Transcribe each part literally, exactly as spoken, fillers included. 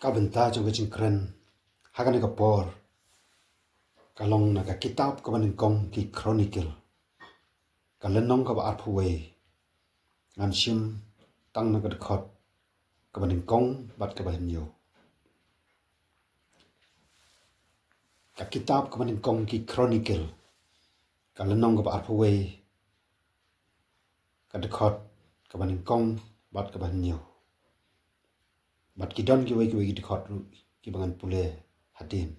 Ka bynta jong ka jingkren ha kane ka por ka long na ka kitab kaba nyngkong ki Chronicle, ka lynnong kaba arphew wei. Ngan shim tang na ka dkhot kaba nyngkong bad kaba hynñiew. Ka kitab kaba nyngkong ki Chronicle, ka lynnong kaba arphew wei, ka dkhot kaba nyngkong bad kaba hynñiew. Bad ki don kiwei kiwei ki dkhot ruh kiba ngan pule hadien,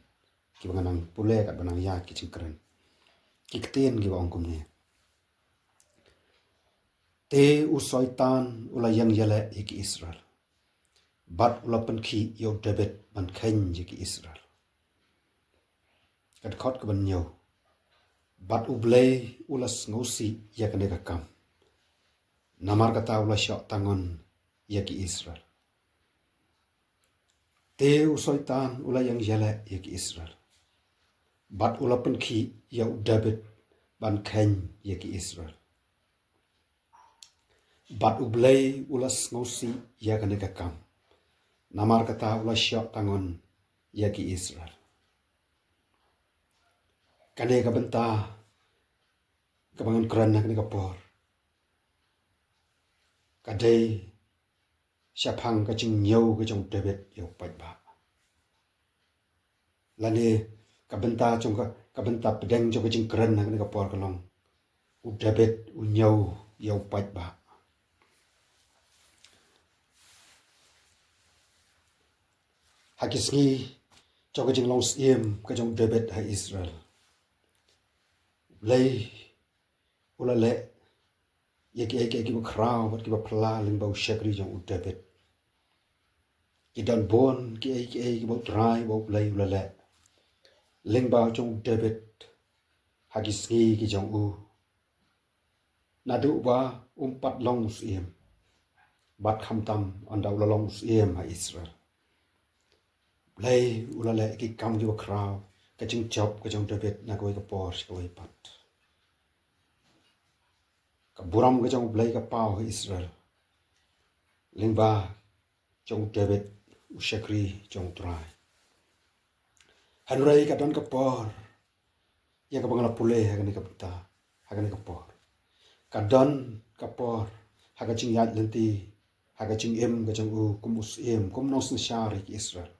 kiba ngan nang pule katba nang ïaid ki jingkren. Ki ktien kiba ong kumne: Te u Soitan u la ïeng ïaleh ïa ki Israel, bad u la pynkhih ïa u David ban kheiñ ïa ki Israel. Ka dkhot kaba hynñiew: Bad U Blei u la sngewsih ïa kane ka kam, namar kata u la shoh tangon ïa ki Israel. Te u Soitan u la ïeng ïaleh ïa ki Israel, bad u la pynkhih ïa u David ban kheiñ ïa ki Israel. Bad U Blei u la sngewsih ïa kane ka kam, namar kata u la shoh tangon ïa ki Israel. Kane ka bynta kaba ngan kren ha kane ka por ka dei shaphang ka jingñiew ka jong u David ïa u paidbah. Lane ka bynta jong ka, ka bynta pdeng jong ka jingkren ha kane ka por ka long: U David u ñiew ïa u paidbah. Ha ki sngi jong ka jinglong syiem ka jong u David ha Israel, U Blei u la leh ïa kiei kiei kiba khraw bad kiba phylla lyngba u shakri jong u David. Ki don bun kiei kiei kiba U Trai, ba U Blei u la leh lyngba jong u David ha ki sngi ki jong u, naduh ba um pat long u syiem bad khamtam ynda u la long u syiem ha Israel. Blei u la leh ki kam kiba khraw, ka jingjop ka jong u David na kawei ka por sha kawei pat. Ka burom ka jong U Blei ka paw ha Israel lyngba jong u David, u shakri jong U Trai. Hynrei ka don ka por ïa kaba nga la pule ha kane ka bynta, ha kane ka por. Ka don ka por ha ka jingïaid lynti, ha ka jingim ka jong u kum u syiem, kum u nongsynshar ïa ki Israel,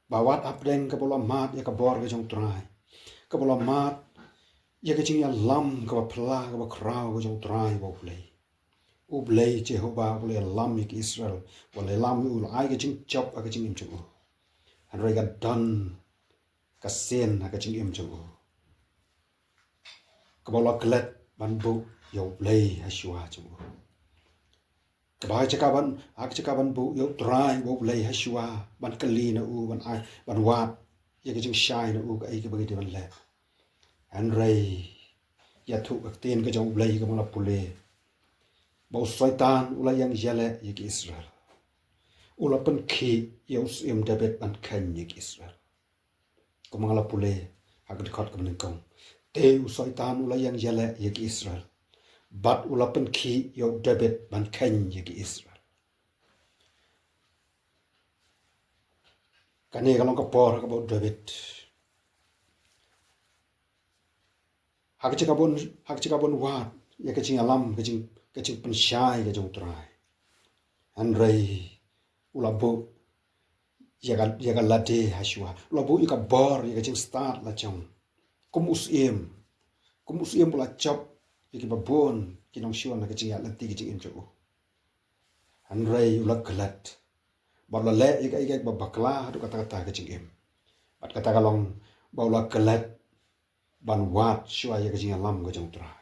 ba wat hapdeng kaba u la mad ïa ka bor ka jong U Trai, kaba u la mad ïa ka jingïalam kaba phylla kaba khraw ka jong U Trai ba U Blei, U Blei Jehobah u la ïalam ïa ki Israel, u la ïalam, u la ai ka jingjop ha ka jingim jong u. Hynrei ka don ka sien ha ka jingim jong u kaba u la klet ban buh ïa U Blei ha shuwa jong u. Kaba ha ka jaka ban, ha ka jaka ban buh ïa U Trai ba U Blei ha shuwa, ban kylli na u, ban ai, ban wad ïa ka jingshai na u kaei kaba ngi dei ban leh. Hynrei ïathuh ka ktien ka jong U Blei kaba nga la pule, ba u Soitan u la ïeng ïaleh ïa ki Israel, u la pynkhih ïa u syiem David ban kheiñ ïa ki Israel. Kumba nga la pule ha ka dkhot kaba nyngkong, te u Soitan u la ïeng ïaleh ïa ki Israel, bad u la pynkhih ïa u David ban kheiñ ïa ki Israel. Kane ka long ka por kaba u David, ha ka jaka ban, ha ka jaka ban wad ïa ka jingïalam, ka jing, ka jingpynshai ka jong U Trai, hynrei u la buh ïa ka, ïa ka lade ha shuwa, u la buh ïa ka bor, ïa ka jingstad la jong. Kum u syiem, kum u syiem u la jop ïa kiba bun ki nongshun ha ka jingïaid lynti ka jingim jong u. Hynrei u la klet, bad u la leh ïa ka, ïa ka ba bakla haduh katta katta ka jingim. Bad kata ka long ba u la klet ban wad shuwa ïa ka jingïalam ka jong U Trai.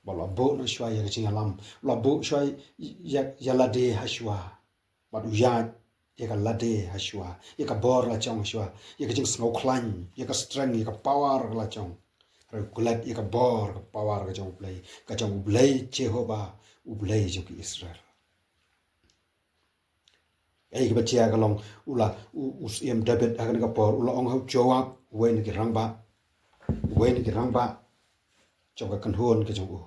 Bad u la buh noh shuwa ïa ka jingïalam, u la buh shuwa ïa, ïa lade ha shuwa, bad u ïaid ïa ka lade ha shuwa, ïa ka bor la jong ha shuwa, ïa ka jingsngewkhlaiñ, ïa ka strength, ïa ka power la jong. Hynrei u klet ïa ka bor, ka power ka jong U Blei, ka jong U Blei Jehobah, U Blei jong ki Israel. Kaei kaba jia ka long, u la, u, u syiem David ha kane ka por u la ong ha u Joab, uwei na ki rangbah, uwei na ki rangbah jong ka kynhun ka jong u.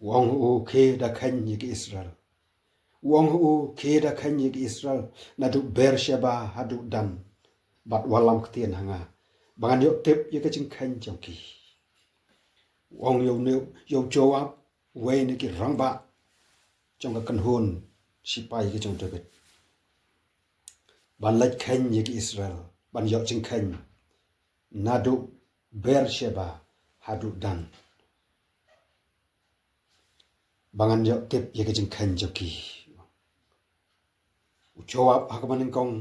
U ong ha u, khie da kheiñ ïa ki Israel. U ong ha u, khie da kheiñ ïa ki Israel naduh Beersheba haduh Dan, bad wallam ktien ha nga ba ngan ïoh tip ïa ka jingkheiñ jong ki. U ong ïa u, ïa u Joab, uwei na ki rangbah jong ka kynhun sipai ka jong u David, ban leit kheiñ ïa ki Israel, ban ïoh jingkheiñ naduh Beersheba haduh Dan, ba ngan ïoh tip ïa ka jingkheiñ jong ki. U Joab ha kaba nyngkong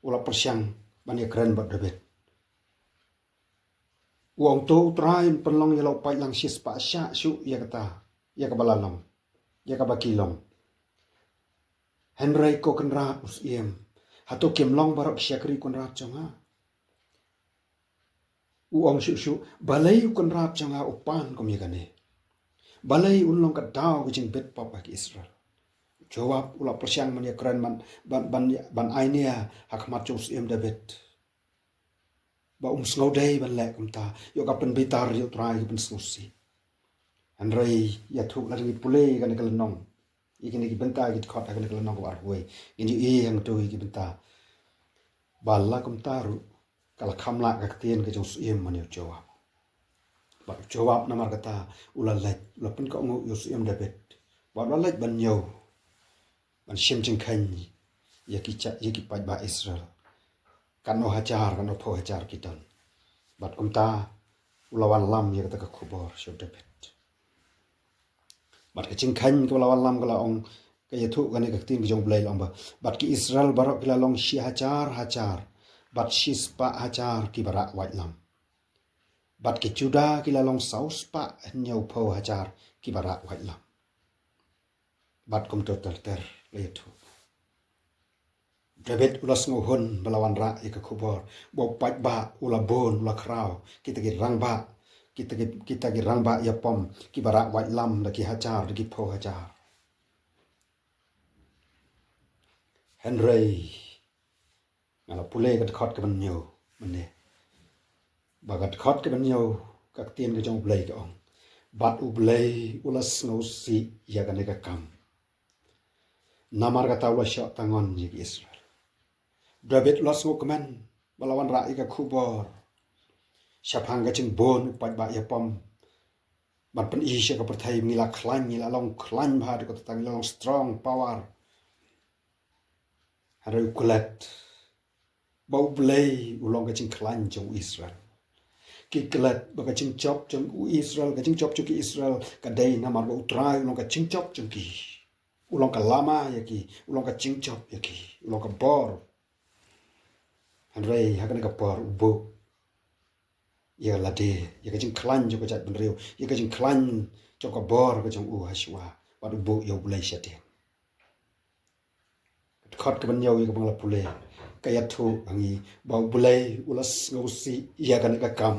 u la pyrshang ban ïakren bad David. U ong, to U Trai un pynlong ïa la u paidlang shispah shah shuh ïa kata, ïa kaba la long, ïa kaba ki long. Hynrei ko Kynrad u Syiem, hato kim long baroh ki shakri Kynrad jong nga? U ong shuh shuh, balei u Kynrad jong nga u pan kum ïa kane? Balei un long ka daw ka jingbit pop ha ki Israel? U Joab u la pyrshang ban ïakren, ban, ban, ban, ban ainia ha khmat jong u Syiem David ba um sngewdei ban leh kumta, ïoh ka pynbitar ïa U Trai ka pynsngewsih. Hynrei ïathuh lada ngi pule ïa kane ka lynnong, ïa kine ki bynta ki dkhot ha kane ka lynnong kaba arphew, ngin ïohi hangto ïa ki bynta ba la kumta ruh ka la kham lah ka ktien ka jong u Syiem mane u Joab. Bad u Joab namar kata u la leit, u la pynkohnguh ïa u Syiem David, bad u la leit ban ñiew, ban shim jingkheiñ ïa ki cha-, ïa ki paidbah Israel. Katno hajar, katno phew hajar ki don. Bad kumta u la wanlam ïa kata ka khubor sha u David. Bad ka jingkheiñ kaba la wanlam ka la ong, ka ïathuh kane ka ktien ka jong U Blei, la ong ba, bad ki Israel baroh ki la long shi hajar hajar, bad shispah hajar kiba rah waitlam. Bad ki Juda ki la long saw spah hynñiew phew hajar kiba rah waitlam. Bad kumta ter ter la ïathuh. David u la sngewhun ba la wanrah ïa ka khubor ba u paidbah u la bun, u la khraw, kita ki rangbah, kita ki, kita ki rangbah ïapom kiba rah waitlam da ki hajar, da ki phew hajar. Hynrei nga la pule ka dkhot kaba hynñiew mynne. Ba ka dkhot kaba hynñiew, ka ktien ka jong U Blei ka ong, bad U Blei u la sngewsih ïa kane ka kam, namar kata u la shoh tyngon ïa ki Israel. David u la sngewkmen ba la wanrah ïa ka khubor shaphang ka jingbun u paidbah ïapom, ban pyni sha ka pyrthei ngi la khlaiñ, ngi la long khlaiñ bha, da kata ngi la long strong power. Hynrei u klet ba U Blei u long ka jingkhlaiñ jong u Israel. Ki klet ba ka jingjop jong u Israel, ka jingjop jong ki Israel ka dei namar ba U Trai u long ka jingjop jong ki. U long ka lama ïa ki, u long ka jingjop ïa ki, u long ka bor. Hynrei ha kane ka por u buh ïa lade, ïa ka jingkhlaiñ jong ka jaitbynriew, ïa ka jingkhlaiñ jong ka bor ka jong u ha shuwa, bad u buh ïa U Blei shadien. Ka dkhot kaba hynñiew ïa kaba nga la pule ka ïathuh ha ngi ba U Blei u la sngewsih ïa kane ka kam.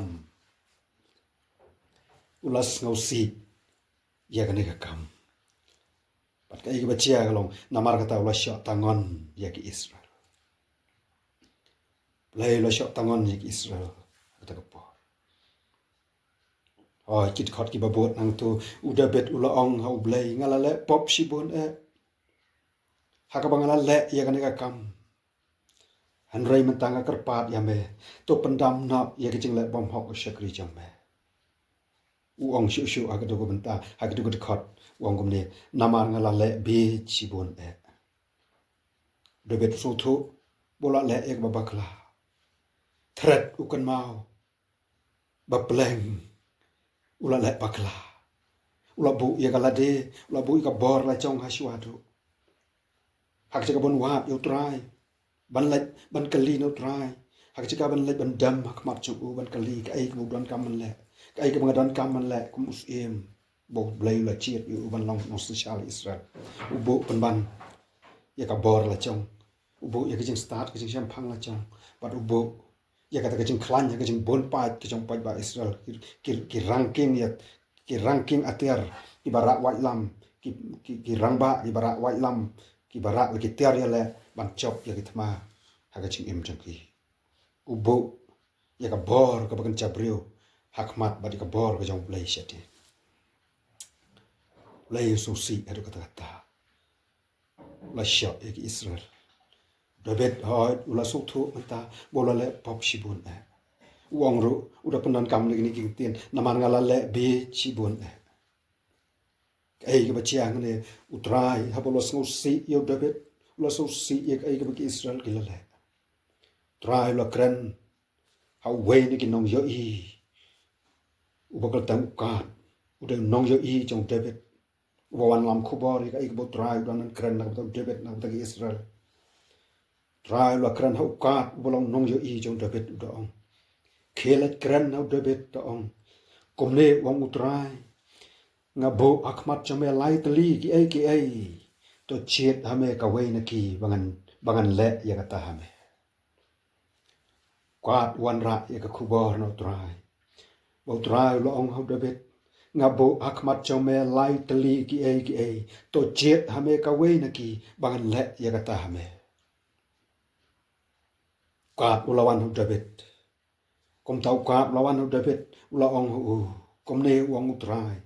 U la sngewsih ïa kane ka kam. Bad kaei kaba jia ka long, namar kata u la shoh tyngon ïa ki Israel. U Blei u la shoh tyngon ïa ki Israel kata ka por. Hooid, ki dkhot kiba bud nangta, u David u la ong ha U Blei, nga la leh pop shibun eh ha kaba nga la leh ïa kane ka kam. Hynrei mynta nga kyrpad ïa me, to pyndam noh ïa ka jingleh bymhok u shakri jong me. U ong shuh shuh ha katu ka bynta, ha katu ka dkhot, u ong kumne, namar nga la leh bieit shibun eh. David u sngewthuh ba u la leh ïa kaba bakla. Thret u kynmaw ba pleng u la leh bakla. U la buh ïa ka lade, u la buh ïa ka bor la jong ha shuwa duh. Ha ka jaka ban wad ïa U Trai, ban leit ban kylli na U Trai, ha ka jaka ban leit ban dem ha khmat jong u ban kylli kaei kaba u donkam ban leh, kaei kaba nga donkam ban leh kum u syiem. Ba U Blei u la jied ïa u ban long nongsynshar Israel. U buh pynban ïa ka bor la jong. U buh ïa ka jingstad, ka jingshemphang la jong. Bad u buh ïa kata ka jingkhlaiñ, ïa ka jingbun paid ka jong paidbah Israel. Ki, ki, ki rangking ïa, ki rangking atiar kiba rah waitlam, ki, ki, ki rangbah kiba rah waitlam, kiba rah la ki tiar ïaleh ban jop ïa ki thma ha ka jingim jong ki. U buh ïa ka bor kaba kynja briew ha khmat bad ïa ka bor ka jong U Blei shadien. U Blei u sngewsih haduh katta katta. la shoh ïa ki Israel. David hooid u la sngewthuh mynta ba u la leh pop shibun eh. U ong ruh, u da pyndonkam ïa kine ki ktien, namar nga la leh bieit shibun eh. Kaei kaba jia hangne, U Trai haba u la sngewsih ïa u David, u la sngewsih ïa kaei kaba ki Israel ki la leh. U Trai u la kren ha uwei na ki nongïohi uba kyrteng u Gad, u dei u nongïohi jong u David, uba wan lam khubor ïa kaei kaba U Trai u dang kren na ka bynta u David, na ka bynta ki Israel. U Trai u la kren ha u Gad uba long nongïohi jong u David, u da ong. Khie leit kren ha u David, da ong. Kumne u ong U Trai: Nga buh ha khmat jong me lai tylli kiei kiei. To jied ha me kawei na ki ba ngan, ba ngan leh ïa kata ha me. U Gad u wanrah ïa ka khubor na U Trai, ba U Trai u la ong ha u David: Nga buh ha khmat jong me lai tylli kiei kiei. To jied ha me kawei na ki ba ngan leh ïa kata ha me. U Gad u la wan ha u David. Kumta u Gad u la wan ha u David, u la ong ha u: Kumne u ong U Trai: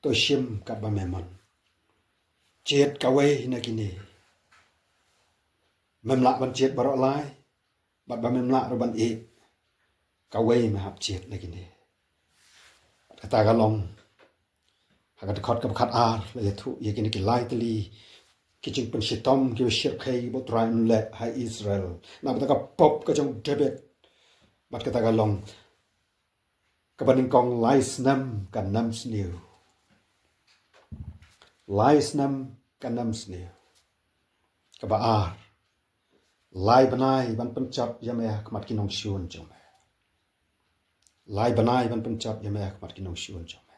To shim katba me mon. Jied kawei na kine. Mem lah ban jied baroh lai, bad ba mem lah ruh ban ïeh, kawei me hap jied na kine. Kata ka long ha ka dkhot kaba khatar, la ïathuh ïa kine ki lai tylli ki jingpynshitom kiba shyrkhei ba U Trai un leh ha Israel na ka bynta ka pop ka jong u David. Bad kata ka long kaba nyngkong: lai snem ka nem sniew. Lai snem ka nem sniew. Kaba ar: Lai bnai ban pynjot ïa me ha khmat ki nongshun jong me. Lai bnai ban pynjot ïa me ha khmat ki nongshun jong me.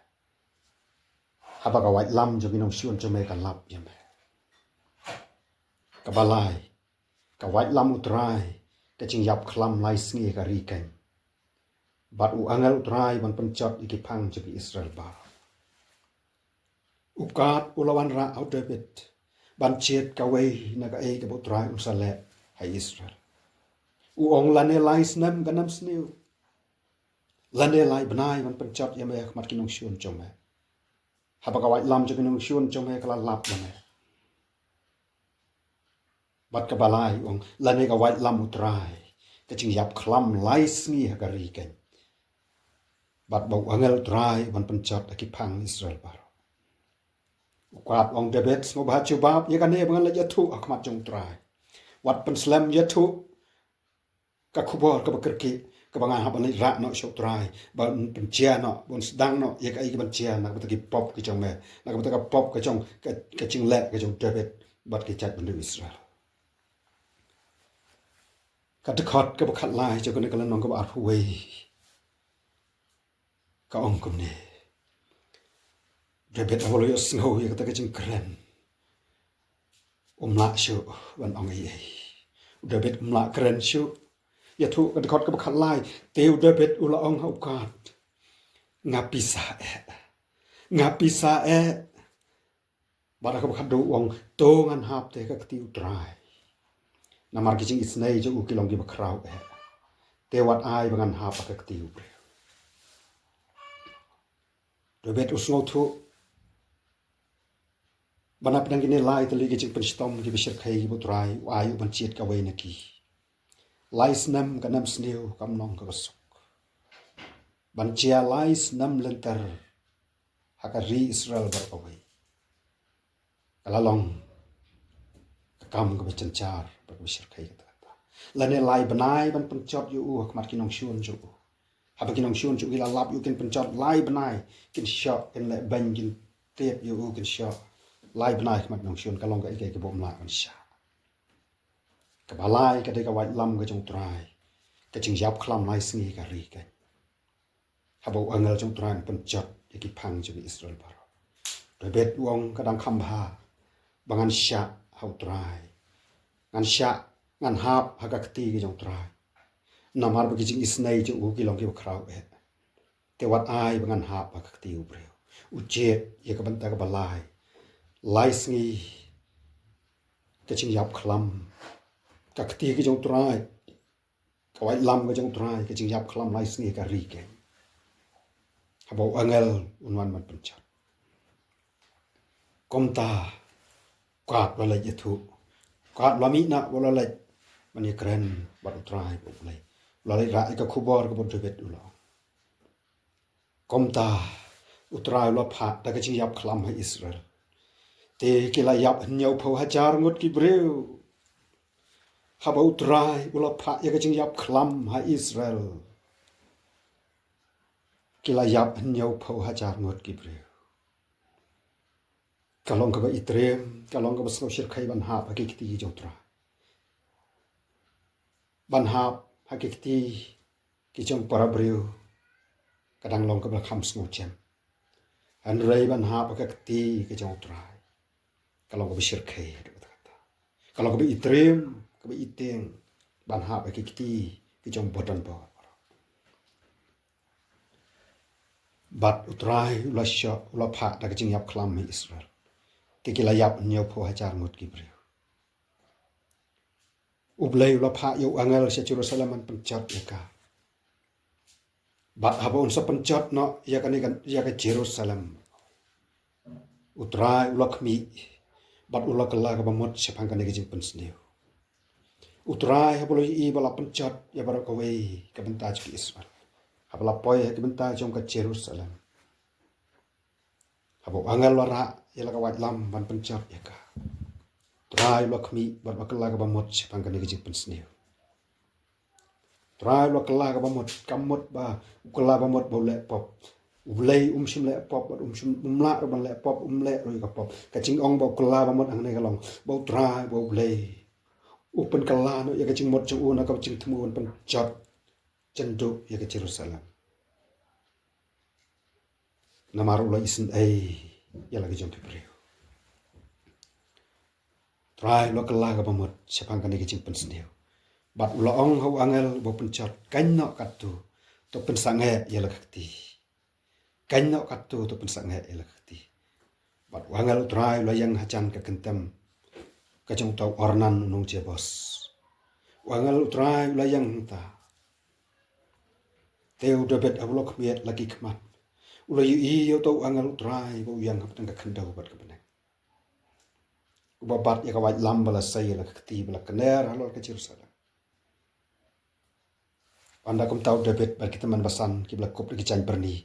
Haba ka waitlam jong ki nongshun jong me ka lap ïa me. Kaba lai: Ka waitlam U Trai ka jingïap khlam lai sngi ha ka ri keiñ. Bad u angel U Trai ban pynjot ïa ki phang jong ki Israel baroh. U Gad u la wanrah ha u David ban jied kawei na kaei kaba U Trai un sa leh ha Israel. U ong lane lai snem ka nem sniew, lane lai bnai ban pynjot ïa me ha khmat ki nongshun jong me. Haba ka waitlam jong ki nongshun jong me ka la lap ïa me. Bad kaba lai u ong lane ka waitlam U Trai ka jingïap khlam lai sngi ha ka ri keiñ. Bad ba u angel U Trai ban pynjot ïa ki phang Israel baroh. U Gad u ong David, sngewbha jubab ïa kane ba ngan leit ïathuh ha khmat jong U Trai. Wat pynslem ïathuh ka khubor kaba kyrkieh kaba nga hap ban leit rah noh sha U Trai, ban pynjia noh, ban sdang noh ïa kaei kaban jia na ka bynta ki pop ki jong me, na ka bynta ka pop ka jong ka, ka jingleh ka jong David bad ki jaitbynriew Israel. Ka dkhot kaba khatlai jong kane ka lynnong kaba arphew wei ka ong kumne: David haba u la ïohsngew ïa kata ka jingkren, um lah shuh ban ong ei ei. U David um lah kren shuh. Ïathuh ka dkhot kaba khatlai: Te u David u la ong ha u Gad: Nga pisa eh. Nga pisa eh. Bad ha kaba khatduh u ong: To ngan hap te ha ka kti U Trai. Namar ki jingisynei jong u ki long kiba khraw eh. Te wat ai ba ngan hap ha ka kti u briew. David u sngewthuh ba na pdeng kine lai tylli ki jingpynshitom kiba shyrkhei kiba U Trai u ai u ban jied kawei na ki. Lai snem ka nem sniew kam long kaba suk. Ban jia lai snem lynter ha ka ri Israel baroh kawei. Ka la long ka kam kaba jynjar bad kaba shyrkhei kata kata. Lane lai bnai ban pynjot ïa u ha khmat ki nongshun jong u. Haba ki nongshun jong u ki la lap ïa u kin pynjot lai bnai, kin shoh, kin leh beiñ, kin tied ïa u, kin shoh lai bnai ha khmat ki nongshun, ka long kaei kaei kaba um lah ban shah. Kaba lai ka dei ka waitlam ka jong U Trai ka jingïap khlam lai sngi ha ka ri keiñ. Haba u angel jong U Trai un pynjot ïa ki phang jong ki Israel baroh. David u ong ka dang kham bha ba ngan shah ha U Trai. Ngan shah, ngan hap ha ka kti ka jong U Trai. Namar ba ki jingisynei jong u ki long kiba khraw eh. Te wat ai ba ngan hap ha ka kti u briew. U jied ïa ka bynta kaba lai. Lai sngi ka jingïap khlam ka kti ka jong U Trai. Ka waitlam ka jong U Trai ka jingïap khlam lai sngi ha ka ri keiñ. Haba u angel un wan ban pynjot. Kumta Kat ba la leit ïathuh, kat ba la mih na ba la leit ban ïakren bad U Trai ba U Blei. La leit rah ïa ka khubor kaba u David u la ong. Kumta U Trai u la phah da ka jingïap khlam ha Israel. Te ki la ïap hynñiewphew hajar ngut ki briew. Haba U Trai u la phah ïa ka jingïap khlam ha Israel, ki la ïap hynñiewphew hajar ngut ki briew. Ka long kaba itriem, ka long kaba sngewshyrkhei ban hap ha ki kti ki jong U Trai. Ban hap ha ki kti ki jong para briew ka dang long kaba kham sngewsih. Hynrei ban hap ha ki kti ki jong U Trai ka long kaba shyrkhei haduh katta katta. Ka long kaba itriem, kaba itieng ban hap ha ki kti ki jong u ba don bor. Bad U Trai u la shoh, u la phah da ka jingïap khlam ha Israel. Te ki la ïap hynñiewphew hajar ngut ki briew. U Blei u la phah ïa u angel sha Jerusalem ban pynjot ïa ka. Bad haba un sa pynjot noh ïa kane ka, ïa ka Jerusalem, U Trai u la khmih bad u la kylla kaba mut shaphang kane ka jingpynsniew. U Trai haba u la ïohi ba la pynjot ïa baroh kawei ka bynta jong ki Israel, haba la poi ha ka bynta jong ka Jerusalem, haba u angel u la rah ïa la ka waitlam ban pynjot ïa ka, U Trai u la khmih bad u la kylla kaba mut shaphang kane ka jingpynsniew. U Trai u la kylla kaba mut, ka mut ba u kylla ba mut ba u leh pop. U Blei um shym leh pop, bad um shym, um lah ruh ban leh pop, um leh ruh ïa ka pop. Ka jingong ba u kylla ba mut hangne ka long ba U Trai, ba U Blei u pynkylla noh ïa ka jingmut jong u na ka jingthmu ban pynjot jynduh ïa ka Jerusalem. Namar u la isynei ïa la ki jong ki briew. U Trai u la kylla kaba mut shaphang kane ka jingpynsniew. Bad u la ong ha u angel uba pynjot, kynnoh katto, to pynsangeh ïa la ka kti. Kynnoh katto, to pynsangeh ïa la ka kti. Bad u angel U Trai u la ïeng hajan ka kyntem ka jong uta u Ornan u nong Jebus. U angel U Trai u la ïeng hangta. Te u David haba u la khmied la ki khmat, u la ïohi ïa uta u angel U Trai ba u ïeng hapdeng ka khyndew bad ka bneng, uba bat ïa ka waitlam ba la sei ïa la ka kti ba la kner halor ka Jerusalem. Ynda kumta u David bad ki tymmen basan kiba la kup da ki jaiñbyrni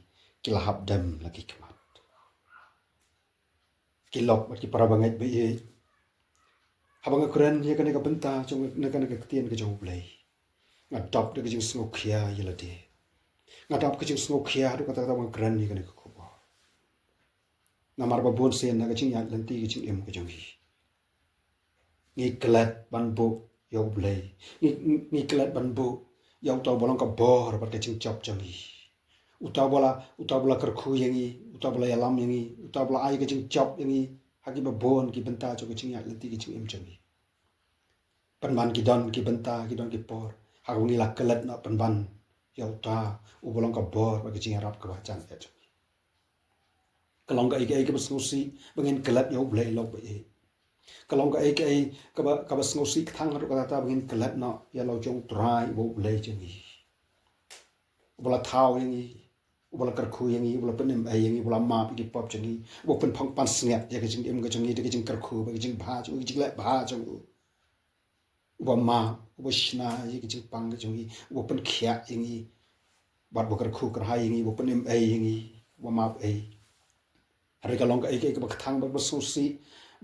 ki la hap dem la ki khmat. Ki lok bad ki para bangeit ba ïeit, haba nga kren ïa kane ka bynta jong, na kane ka ktien ka jong U Blei, nga dap da ka jingsngewkhia ïa lade. Nga dap ka jingsngewkhia haduh katta katta ba nga kren ïa kane ka khubor. Namar ba bun sien na ka jingïaid lynti ka jingim ka jong ngi, ngi klet ban buh ïa U Blei. Ngi, ngi, ngi klet ban buh ïa uta uba long ka bor bad ka jingjop jong ngi. Uta uba la, uta uba la kyrkhu ïa ngi, uta uba la ïalam ïa ngi, uta uba la ai ka jingjop ïa ngi ha kiba bun ki bynta jong ka jingïaid lynti ka jingim jong ngi. Pynban ki don ki bynta, ki don ki por ha kaba ngi la klet noh pynban ïa uta uba long ka bor bad ka jingïarap kaba hajan eh jong ngi. Ka long kaei kaei kaba sngewsih ba ngin klet ïa U Blei lok ba ïeit. Ka long kaei kaei kaba, kaba sngewsih kthang haduh katta katta ba ngin klet noh ïa la u jong U Trai uba U Blei jong ngi, uba la thaw ïa ngi, uba la kyrkhu ïa ngi, uba la pynim ei ïa ngi, uba la map ïa ki pop jong ngi, uba pynphong pansngiat ïa ka jingim ka jong ngi da ka jingkyrkhu bad ka jingbha jong u, ka jingleh bha jong u. Uba map, uba shna ïa ka jingpang ka jong ngi, uba pynkhiah ïa ngi, bad uba kyrkhu kyrhai ïa ngi, uba pynim ei ïa ngi, uba map ei. Hynrei ka long kaei kaei kaba kthang bad ba sngewsih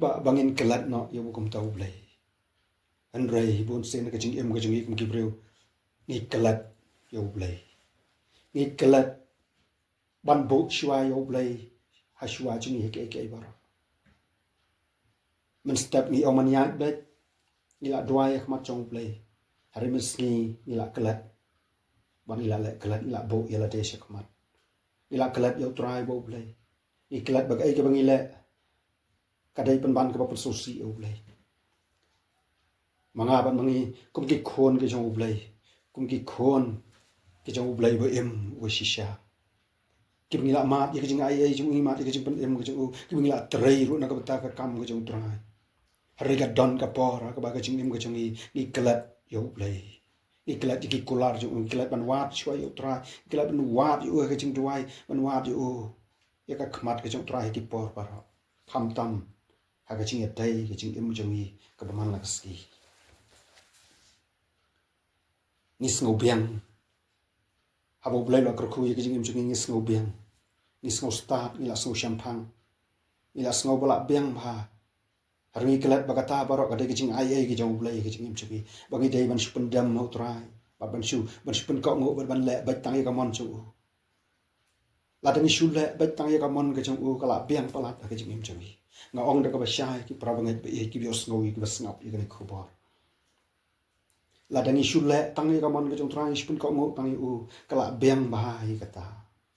ba, ba ngin klet noh ïa uba kumta U Blei. Hynrei bun sien na ka jingim ka jong ngi kum ki briew, ngi klet ïa U Blei. Ngi klet ban buh shuwa ïa U Blei ha shuwa jong ngi ha kiei kiei baroh. Mynstep ngi ong ban ïaid beit, ngi la duwai ha khmat jong U Blei. Hynrei mynsngi ngi la klet, ban ngi la leh klet, ngi la buh ïa lade sha khmat. Ngi la klet ïa U Trai uba U Blei. Ngi klet ba kaei kaba ngi leh ka dei pynban kaba pynsngewsih ïa U Blei. Ma nga bad ma ngi kum ki khun ki jong U Blei, kum ki khun ki jong U Blei ba im, uba shisha, kiba ngi la mad ïa ka jingai ei jong u, ngi mad ïa ka jingpynim ka jong u, kiba ngi la trei ruh na ka bynta ka kam ka jong U Trai. Hynrei ka don ka por ha kaba ka jingim ka jong ngi, ngi klet ïa U Blei. Ngi klet ïa ki kular jong u, ngi klet ban wad shuwa ïa U Trai, ngi klet ban wad ïa u ha ka jingduwai, ban wad ïa u ïa ka khmat ka jong U Trai ha ki por baroh. Khamtam ha ha ka jingïadei ka jingim jong ngi kaba man la ka sngi. Ngi sngew biang. Haba U Blei u la kyrkhu ïa ka jingim jong ngi, ngi sngew biang. Ngi sngew stad, ngi la sngew shemphang. Ngi la sngew ba la biang bha. Hynrei ngi klet ba kata baroh ka dei ka jingai ei ka jong U Blei ïa ka jingim jong ngi, ba ngi dei ban shu pyndem ha U Trai, bad ban shu, ban shu pynkohnguh, bad ban leh beit tang ïa ka mon jong u. Lada ngi shu leh beit tang ïa ka mon ka jong u, ka la biang palat ha ka jingim jong ngi. Nga ong da kaba shai, ki para bangeit ba ïeit, kiba ïohsngew, kiba sngap ïa kane ka khubor. Lada ngi shu leh tang ïa ka mon ka jong U Trai, ngi shu pynkohnguh tang ïa u, ka la biang bha ïa kata.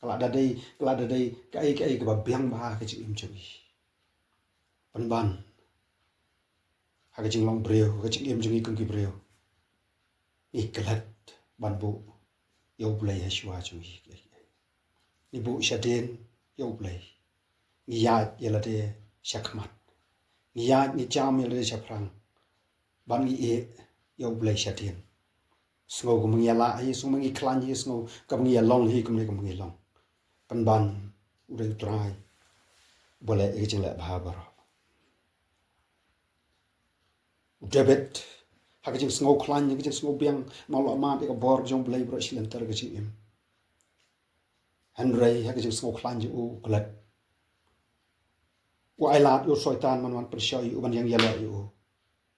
Ka la da dei, ka la da dei kaei kaei kaba biang bha ha ka jingim jong ngi. Pynban, ha ka jinglong briew, ha ka jingim jong ngi kum ki briew, ngi klet ban buh ïa U Blei ha shuwa jong ngi. Ngi buh shadien ïa U Blei. Ngi ïaid ïa lade shakhmat. Ngi ïaid, ngi jam ïa lade shaphrang. Ban ngi ïeh ïa U Blei shadien. Sngew kumba ngi ïalah hi, sngew kumba ngi khlaiñ hi, sngew kumba ngi ïalong hi, kumne kumba ngi long. Pynban, u dei U Trai uba leh ïa ka jingleh bha baroh. U David, ha ka jingsngew khlaiñ, ha ka jingsngew biang, ma u la mad ïa ka bor jong U Blei baroh shi lynter ka jingim. Hynrei ha ka jingsngew khlaiñ jong u, u klet. U ailad ïa u Soitan ban wan pynshoi ïa u, ban ïeng ïaleh ïa u.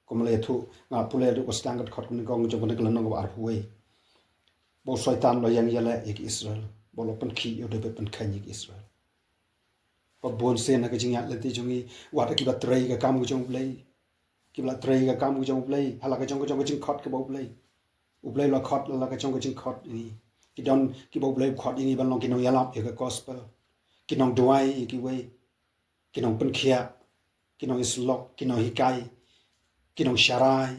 Kumba la ïathuh, nga pule da ka sdang ka dkhot kaba nyngkong jong kane ka lynnong kaba arphew wei. Ba u Soitan u la ïeng ïaleh ïa ki Israel, ba u la pynkhih ïa u David, pynkheiñ ïa ki Israel. Ba bun sien ha ka jingïaid lynti jong ngi, wat kiba trei ka kam ka jong U Blei. Kiba la trei ka kam ka jong U Blei, ha la ka jong ka jong ka jingkhot kaba U Blei. U Blei u la khot la la ka jong ka jingkhot ïa ngi. Ki don kiba U Blei u khot ïa ngi ban long ki nongïalap ïa ka gospel. Ki nongduwai ïa kiwei. Ki nongpynkhiah, ki nongïasyllok, ki nonghikai, ki nongsharai.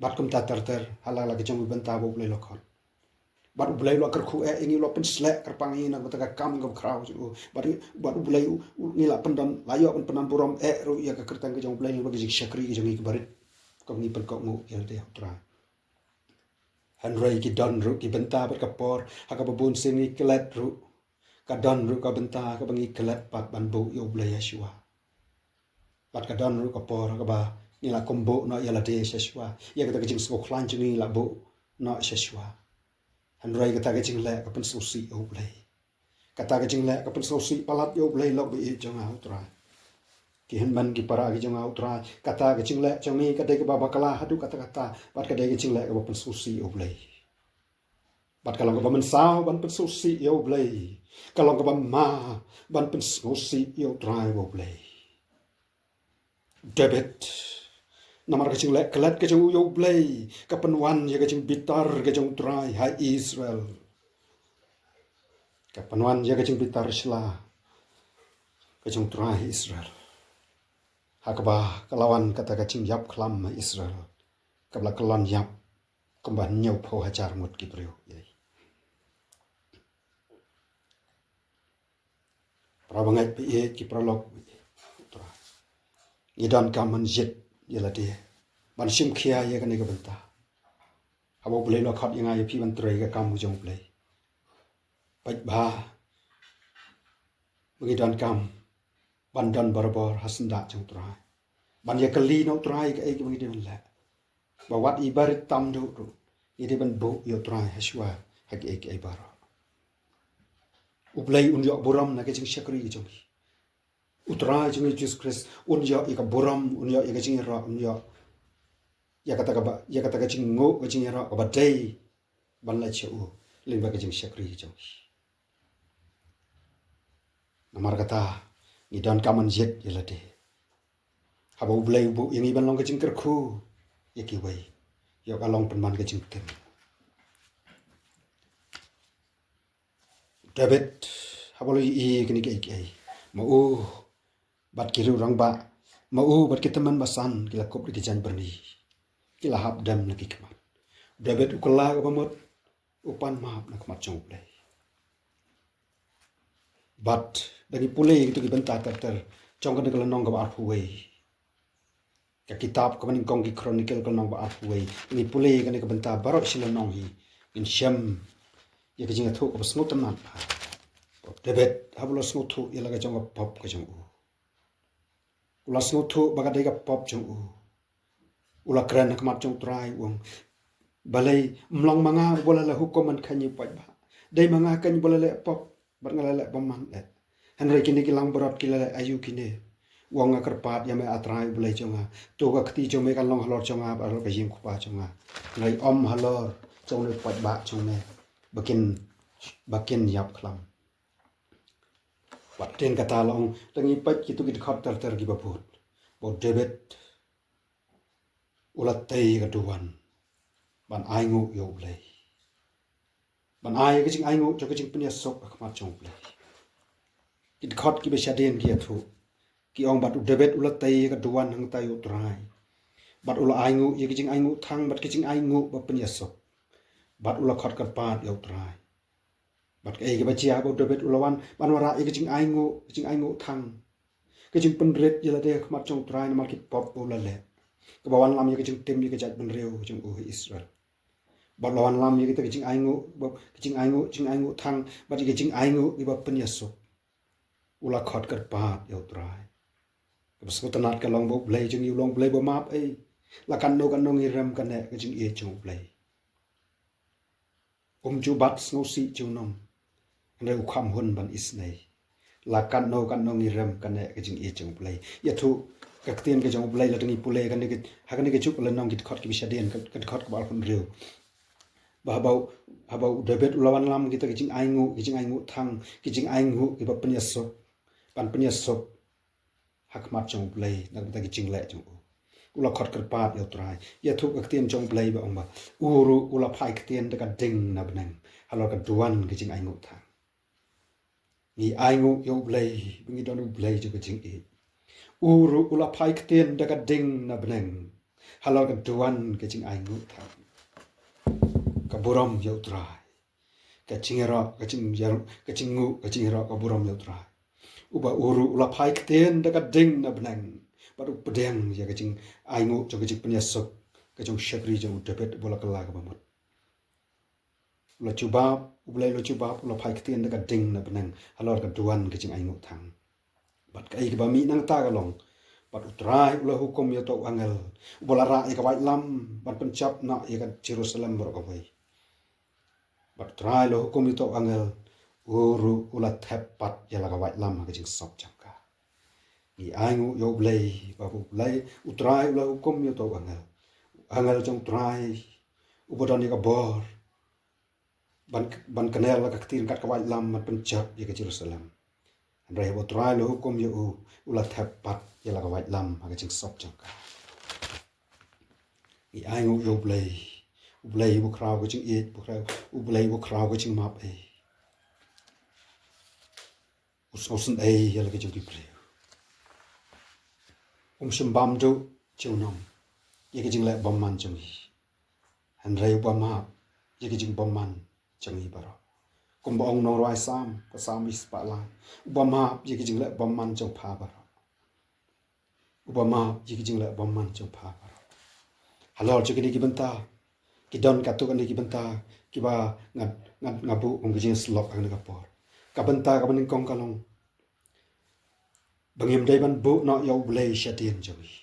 Bad kumta ter ter, ha la la ka jong ka bynta ba U Blei u la khot. Bad U Blei u la kyrkhu eh ïa ngi, u la pynsleh kyrpang ïa ngi na ka bynta ka kam kaba khraw jong u. Bad, bad U Blei u, u, ngi la pyndon, la ïoh ban pyndon burom eh ruh ïa ka kyrteng ka jong U Blei, lyngba ka jingshakri ka jong ngi kaba rit. Kumba ngi pynkohnguh ïa lade ha U Trai. Hynrei ki don ruh ki bynta bad ka por, ha kaba bun sien ngi klet ruh. Ka don ruh ka bynta kaba ngi klet pat ban buh ïa U Blei ha shuwa. Bad ka don ruh ka por kaba ngi la kum buh noh ïa lade sha shuwa. Ïa kata ka jingsngew khlaiñ jong ngi la buh noh sha shuwa. Hynrei kata ka jingleh ka pynsngewsih ïa U Blei. Kata ka jingleh ka pynsngewsih palat ïa U Blei, lok ba ïeit jong nga ha U Trai. Ki hynmen ki para ki jong nga ha U Trai. Kata ka jingleh jong ngi ka dei kaba bakla haduh katta katta. Bad ka dei ka jingleh kaba pynsngewsih ïa U Blei. Bad ka long kaba mynsaw ban pynsngewsih ïa U Blei. Ka long kaba ma ban pynsngewsih ïa U Trai uba U Blei. David, namar ka jingleh klet ka jong u ïa U Blei, ka pynwan ïa ka jingbitar ka jong U Trai ha Israel. Ka pynwan ïa ka jingbitar sla ka jong U Trai ha Israel. Ha kaba ka la wan kata ka jingïap khlam ha Israel, kaba la kyllon ïap kumba hynñiewphew hajar ngut ki briew. Para bangeit ba ïeit, ki paralok ba ïeit, U Trai, ngi donkam ban jied ïa lade, ban shim khia ïa kane ka bynta. Haba U Blei u la khot ïa nga ïa phi ban trei ka kam ka jong U Blei, peit bha ba ngi donkam ban don barabor ha syndah jong U Trai, ban ïa kylli na U Trai kaei kaba ngi dei ban leh. Ba wat i barit tam duh ruh, ngi dei ban buh ïa U Trai ha shuwa ha kiei kiei baroh. U Blei un ïoh burom na ka jingshakri ka jong ngi. U Trai jong ngi Jisu Khrist un ïoh ïa ka burom, un ïoh ïa ka jingïaroh, un ïoh ïa kata kaba, ïa kata ka jingnguh, ka jingïaroh kaba dei ban leit sha u lyngba ka jingshakri ka jong ngi. Namar kata, ngi donkam ban jied ïa lade. Haba U Blei u buh ïa ngi ban long ka jingkyrkhu ïa kiwei, ïoh ka long pynban ka jingtim. David, haba u la ïohi ïa kine kiei kiei, ma u bad ki riew rangbah, ma u bad ki tymmen basan, ki la kup da ki jaiñ byrni, ki la hap dem na ki khmat. David u kylla kaba mut, u pan map na khmat jong U Blei. Bad da ngi pule ïa kito ki bynta ter ter jong kane ka lynnong kaba arphew wei, ka kitab kaba nyngkong ki Chronicle ka lynnong ba arphew wei, ngi pule ïa kane ka bynta baroh shi lynnong hi, ngin shem ïa ka jingïathuh kaba sngewtynnat bha. David, haba u la sngewthuh ïa la ka jong ka pop ka jong u, u U la sngewthuh ba ka dei ka pop jong u. U la kren ha khmat jong U Trai, u ong, balei ym long ma nga uba la leh hukum ban kheiñ ïa u paidbah? Dei ma nga keiñ uba la leh pop bad nga la leh bymman eh. Hynrei kine ki langbrot ki la leh aïu kine? U ong, nga kyrpad ïa me, A Trai U Blei jong nga, to ka kti jong me kan long halor jong nga bad halor ka ïing u kpa jong nga. Hynrei ym halor jong une u paidbah jong me ba kin, ba kin ïap khlam. Wat ktien kata la ong, tang ngi peit kito ki dkhot ter ter kiba bud, ba u David u la tei ka duwan ban ainguh ïa U Blei, ban ai ka jingainguh jong ka jingpynïasuk ha khmat jong U Blei. Ki dkhot kiba shadien ki ïathuh, ki ong, bad u David u la tei ka duwan hangta ïa U Trai, bad u la ainguh ïa ka jingainguh thang bad ka jingainguh ba pynïasuk, bad u la khot kyrpad ïa U Trai. Bad kaei kaba jia? Ba u David u la wan ban wanrah ïa ka jingainguh, ka jingainguh thang, ka jingpynrit ïa lade ha khmat jong U Trai namar ki pop ba u la leh, kaba wanlam ïa ka jingtim ïa ka jaitbynriew jong u ha Israel. Bad u la wanlam ïa kita ki jingainguh, ba, ki jingainguh, jingainguh thang bad ïa ki jingainguh kiba pynïasuk. U la khot kyrpad ïa U Trai. Kaba sngewtynnat ka long ba U Blei jong ngi u long U Blei ba map ei. La katno katno ngi rem kane ka jingïeit jong U Blei. Um ju bat sngewsih junom, hynrei u kham hun ban isnei. La katno katno ngi rem kane ka jingïeit jong U Blei. Ïathuh ka ktien ka jong U Blei, lada ngi pule kane ka, ha kane ka juk lynnong, ki dkhot kiba shadien, ka, ka dkhot kaba arphew hynriew, ba haba u, haba u David u la wanlam kita ki jingainguh, ki jingainguh thang, ki jingainguh kiba pynïasuk, ban pynïasuk ha khmat jong U Blei na ka bynta ki jingleh jong u, u la khot kyrpad ïa U Trai. Ïathuh ka ktien jong U Blei ba ong ba u ruh u la phai ktien da ka ding na bneng halor ka duwan ka jingainguh thang. Ngi ainguh ïa U Blei ba ngi don U Blei jong ka jingïeit. U ruh u la phai ktien da ka ding na bneng halor ka duwan ka jingainguh thang. Ka burom ïa U Trai. Ka jingïaroh, ka jingïaroh, ka jingnguh, ka jingïaroh, ka burom ïa U Trai. Uba u ruh u la phai ktien da ka ding na bneng bad u pdiang ïa ka jingainguh jong ka jingpynïasuk ka jong u shakri jong u David uba la kylla kaba mut. U la jubab, U Blei u la jubab, u la phai ktien da ka ding na bneng halor ka duwan ka jingainguh thang. Bad kaei kaba mih nangta ka long, bad U Trai u la hukum ïa uto u angel uba la rah ïa ka waitlam ban pynjop noh ïa ka Jerusalem baroh kawei. Bad U Trai u la hukum ïa uto u angel, u ruh u la thep pat ïa la ka waitlam ha ka jingsop jong ka. Ngi ainguh ïa U Blei ba U Blei, U Trai u la hukum ïa uto u angel, u angel jong U Trai uba don ïa ka bor ban, ban kner la ka ktien kat ka waitlam ban pynjop ïa ka Jerusalem. Hynrei haba U Trai u la hukum ïa u, u la thep pat ïa la ka waitlam ha ka jingsop jong ka. Ngi ainguh ïa U Blei, U Blei uba khraw ka jingïeit, uba khraw, U Blei uba khraw ka jingmap ei. U sngewsynei ïa la ka jong ki briew. Um shym bam duh junom ïa ka jingleh bymman jong ngi, hynrei uba map ïa ka jingbymman jong ngi baroh. Kumba ong u nongrwai Salm, ka Salm ba spah lai, uba map ïa ka jingleh bymman jong pha baroh. Uba map ïa ka jingleh bymman jong pha baroh. Halor jong kine ki bynta, ki don katto katne ki bynta kiba nga, nga, nga buh kum ka jingïasyllok ha kane ka por. Ka bynta kaba nyngkong ka long ba ngim dei ban buh noh ïa U Blei shadien jong ngi,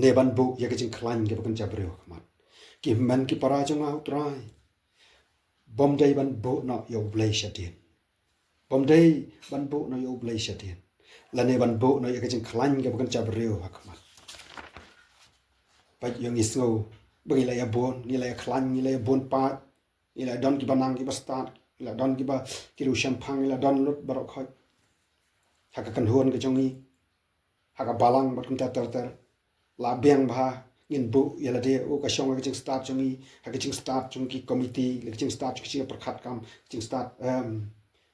ne ban buh ïa ka jingkhlaiñ kaba kynja briew ha khmat. Ki hynmen ki para jong nga, U Trai, bym dei ban buh noh ïa U Blei shadien. Bym dei ban buh noh ïa U Blei shadien, lane ban buh noh ïa ka jingkhlaiñ kaba kynja briew ha khmat. Peit, ïa ngi sngew ba ngi la ïa bun, ngi la ïa khlaiñ, ngi la ïa bun paid, ngi la don kiba nang kiba stad, ngi la don kiba, ki riew shemphang, ngi la don lut baroh khoit ha ka kynhun ka jong ngi, ha ka balang bad kumta ter ter. La biang bha ngin buh ïa lade, u ka shong ha ka jingstad jong ngi, ha ka jingstad jong ki komiti, ha ka jingstad jong ki jingpyrkhat kam, jingstad, em,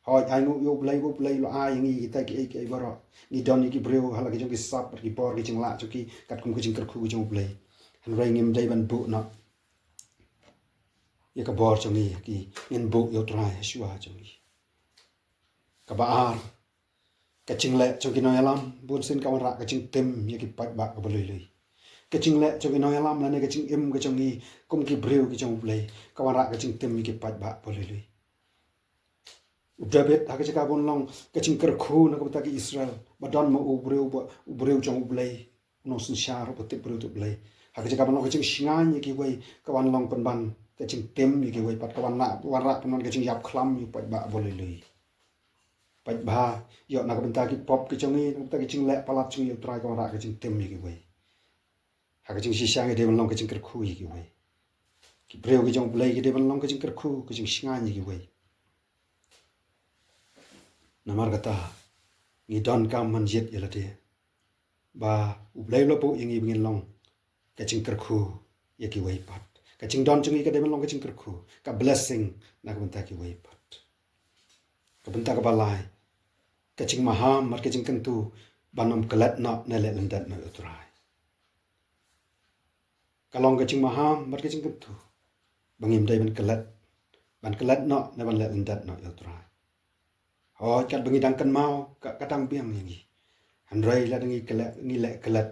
hooid, ainguh ïa U Blei, U Blei u la ai ïa ngi kita kiei kiei baroh. Ngi don ïa ki briew ha la ki jong ki sap bad ki bor, ki jinglah jong ki katkum ka jingkyrkhu ka jong U Blei. Hynrei ngim dei ban buh noh ïa ka bor jong ngi, ki, ngin buh ïa U Trai ha shuwa jong ngi. Kaba ar, ka jingleh jong ki nongïalam bunsien ka wanrah ka jingtim ïa ki paidbah kaba lui lui. Ka jingleh jong ki nongïalam lane ka jingim ka jong ngi kum ki briew ki jong U Blei ka wanrah ka jingtim ïa ki paidbah ba lui lui. U David, ha ka jaka ban long ka jingkyrkhu na ka bynta ki Israel, ba don ma u briew, ba u briew jong U Blei, u nongsynshar, uba tip briew tip Blei. Ha ka jaka ban long ka jingshngaiñ ïa kiwei, ka wan long pynban ka jingtim ïa kiwei pat, ka wan la, wanrah pynban ka jingïap khlam ïa u paidbah ba lui lui. Paidbah, ïoh na ka bynta ki pop ki jong ngi, na ka bynta ki jingleh palat jong ngi, ïa U Trai, ka wanrah ka jingtim ïa kiwei. Ha ka jingshisha ngi dei ban long ka jingkyrkhu ïa kiwei. Ki briew ki jong U Blei ki dei ban long ka jingkyrkhu, ka jingshngaiñ ïa kiwei. Namar kata, ngi donkam ban jied ïa lade ba U Blei u la buh ïa ngi ba ngin long ka jingkyrkhu ïa kiwei pat. Ka jingdon jong ngi ka dei ban long ka jingkyrkhu, ka blessing na ka bynta kiwei pat. Ka bynta kaba lai, ka jingmaham bad ka jingkyntu ban ym klet noh ne leh lyndet noh ïa U Trai. Ka long ka jingmaham bad ka jingkyntu ba ngim dei ban klet, ban klet noh ne ban leh lyndet noh ïa U Trai. Hooid, katba ngi dang kynmaw, ka, ka dang biang ïa ngi. Hynrei lada ngi klet, ngi leh klet,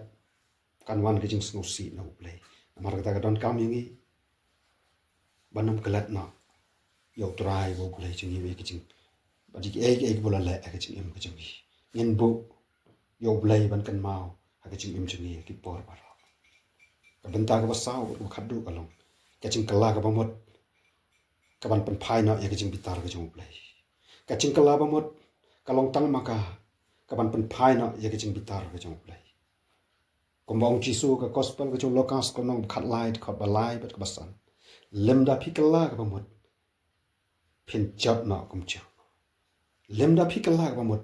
kan wan ka jingsngewsih na U Blei. Namar kata ka donkam ïa ngi ban ym klet noh ïa U Trai, ba U Blei jong ngi, ïa ka jing, bad ïa kiei kiei kiba u la leh ha ka jingim ka jong ngi. Ngin buh ïa U Blei ban kynmaw ha ka jingim jong ngi ha ki por baroh. Ka bynta kaba saw bad kaba khatduh ka long ka jingkylla kaba mut ka ban pynphai noh ïa ka jingbitar ka jong U Blei. Ka jingkylla ba mut ka long tang ma ka, ka ban pynphai noh ïa ka jingbitar ka jong U Blei. Kumba ong Jisu ha ka Gospel ka jong u Lukas, ka lynnong ba khatlai, dkhot ba lai bad kaba san: Lymda phi kylla kaba mut, phin jot noh kumjuh. Lymda phi kylla kaba mut,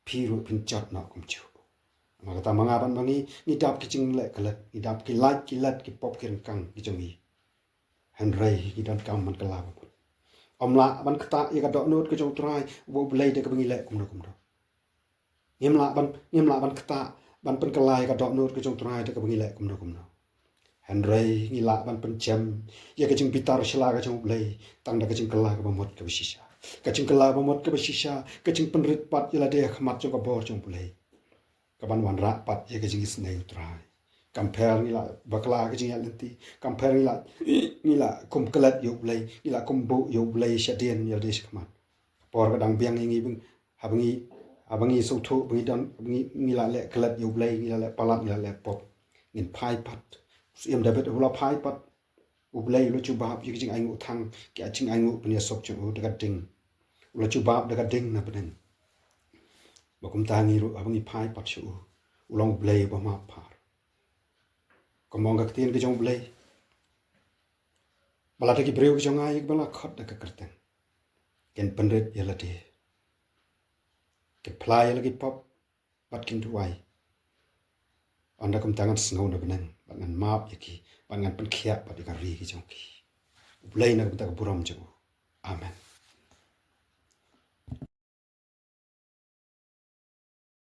phi ruh phin jot noh kumjuh. Namar kata, ma nga bad ma ngi, ngi dap ki jingleh klet, ngi dap ki lait ki let, ki pop ki ryngkang ki jong ngi. Hynrei ngi donkam ban kylla ba mut. Ym lah ban ktah ïa ka dohnud ka jong U Trai, uba U Blei, da kaba ngi leh kumno kumno. Ngim lah ban, ngim lah ban ktah, ban pynkylla ïa ka dohnud ka jong U Trai da kaba ngi leh kumno kumno. Hynrei ngi lah ban pynjem ïa ka jingbitar shylla ka jong U Blei tang da ka jingkylla kaba mut kaba shisha. Ka jingkylla kaba mut kaba shisha, ka jingpynrit pat ïa lade ha khmat jong ka bor jong U Blei, ka ban wanrah pat ïa ka jingisynei U Trai. Kam pher ngi la bakla ha ka jingïaid lynti, kam pher ngi la, ngi la kum klet ïa U Blei, ngi la kum buh ïa U Blei shadien ïa lade shakhmat. Por ka dang biang ïa ngi, haba ngi, haba ngi sngewthuh ba ngi don, ba ngi, ngi la leh klet ïa U Blei, ngi la leh palat, ngi la leh pop, ngin phai pat. U Syiem David u la phai pat. U Blei u la jubab ïa ki jingainguh thang, ki jingainguh pynïasuk jong u da ka ding. U la jubab da ka ding na bneng. Ba kumta ngi ruh, haba ngi phai pat sha u, u long U Blei uba map phar. Kumba ong ka ktien ka jong U Blei, ba lada ki briew ki jong nga, ïa kiba la khot da ka kyrteng, kin pynrit ïa lade, kin phla ïa la ki pop, bad kin duwai, ynda kumta ngan sngew na bneng bad ngan map ïa ki, bad ngan pynkhiah pat ïa ka ri ka jong ki. U Blei na ka bynta ka burom jong u. Amen.